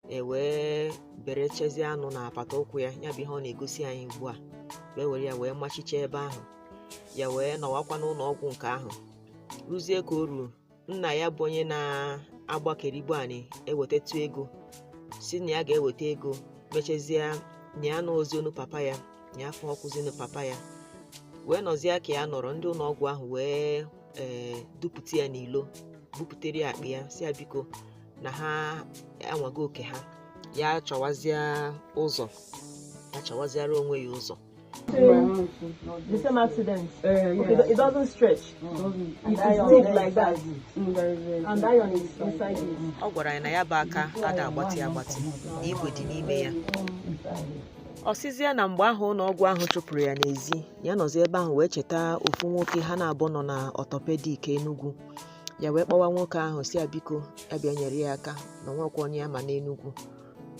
E wee berechezie anụ na apata ụkwụ ya. Ya bụ ihe ọ na-egosi anyị ugbu a, wee were ya wee machiche ebe ahụ. Ya wee nọwakwa n'ụlọ ọgwụ nke ahụ ruzie ka o ruru nna ya, bụ onye na-agbakerigbu anyị ewetatụ ego, si na ya ga-eweta ego mechezie na ya na ozionu papa ya na ya afọ ọkwụzinu papa ya, wee nọzie ka ya nọrọ. Ndị ụlọ ọgwụ ahụ wee dupụta ya n'ilo, buputere ya akpa ya, si ya biko, na ha anwago oke ha, ya chọwazie ụzọ, ya chọwaziara onwe ya ụzọ. The same accident. Okay, it doesn't stretch. It is deep like that. And iron is inside it. Ọ gwara anyị na ya bụ aka ada agbatị agbatị, na igwe dị n'ime ya. Ọ sịzie na mgbe ahụ ụlọ ọgwụ ahụ chụpụrụ ya n'ezi, ya nọzi ebe ahụ wee cheta ofu nwoke ha na-abụ nọ na orthopedic Enugu. Ya wee kpọwa nwoke ahụ, si ya biko, ya bịa nyere ya aka, na onwekwa onye ya ma n'Enugu.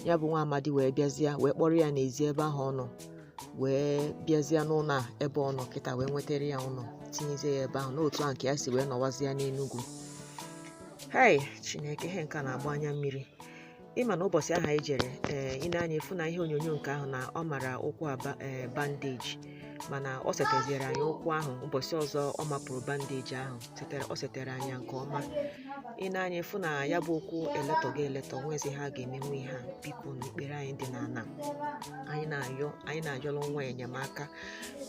Ya bụ nwa amadi wee bịazie, wee kpọrọ ya n'ezi ebe ahụ ọ nọ, wee bịazie n'ụlọ a ebe ọ nọ kịta, wee nwetara ya ụlọ, tinyezie ya ebe ahụ. N'otu ahụ nke ya si wee nọwazie n'Enugu. Hei, Chineke, ihe nke a na-agba anya mmiri. Ịma na ụbọchị ahụ anyị jere, ị na-anya efu na ihe onyonyo nke ahụ na ọ mara ụkwụ aba bandage, mana ọ seteziere anyị ụkwụ ahụ. Ụbọchị ọzọ ọ mapụrụ bandage ahụ, setere, ọ setere anya nke ọma. Ị na-anya efu na ya bụ ụkwụ eletọgo eletọ, nwezi ha ga-emenwu ihe a. Biko, na ikpere anyị dị n'ala, anyị na-ayọ, anyị na-ayọrọ nwa enyemaka.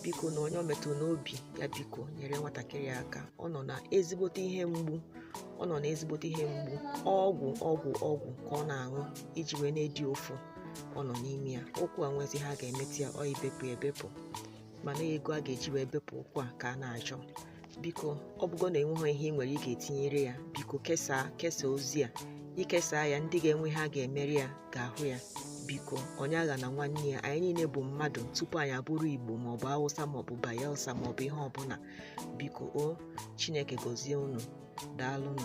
Biko, na onye o metụrụ n'obi ya, biko nyere nwatakịrị aka. Ọ nọ na ezigbote ihe mgbu, ọ nọ na ezigbote ihe mgbu. Ọgwụ, ọgwụ, ọgwụ ka ọ na-aṅụ iji wee na-edi ụfụ ọ nọ n'ime ya. Ụkwụ a nwezi ha ga-emetụ ya, ọ ibepụ ebepụ, mana ego a ga-eji wee bepụ ụkwụ a ka a na-achọ. Biko, ọ bụgo na enweghị ihe ị nwere ị ga-etinyere ya, biko kesaa, kesaa ozi a. Ikesaa ya, ndị ga-enwe ha ga-emeri ya ga-ahụ ya. Biko, onye agha na nwanne ya, anyị niile bụ mmadụ tupu anyị abụrụ Igbo maọbụ Hausa maọbụ Bayelsa maọbụ ihe ọbụla. Biko o, Chineke gọzie unu. Daalụnụ.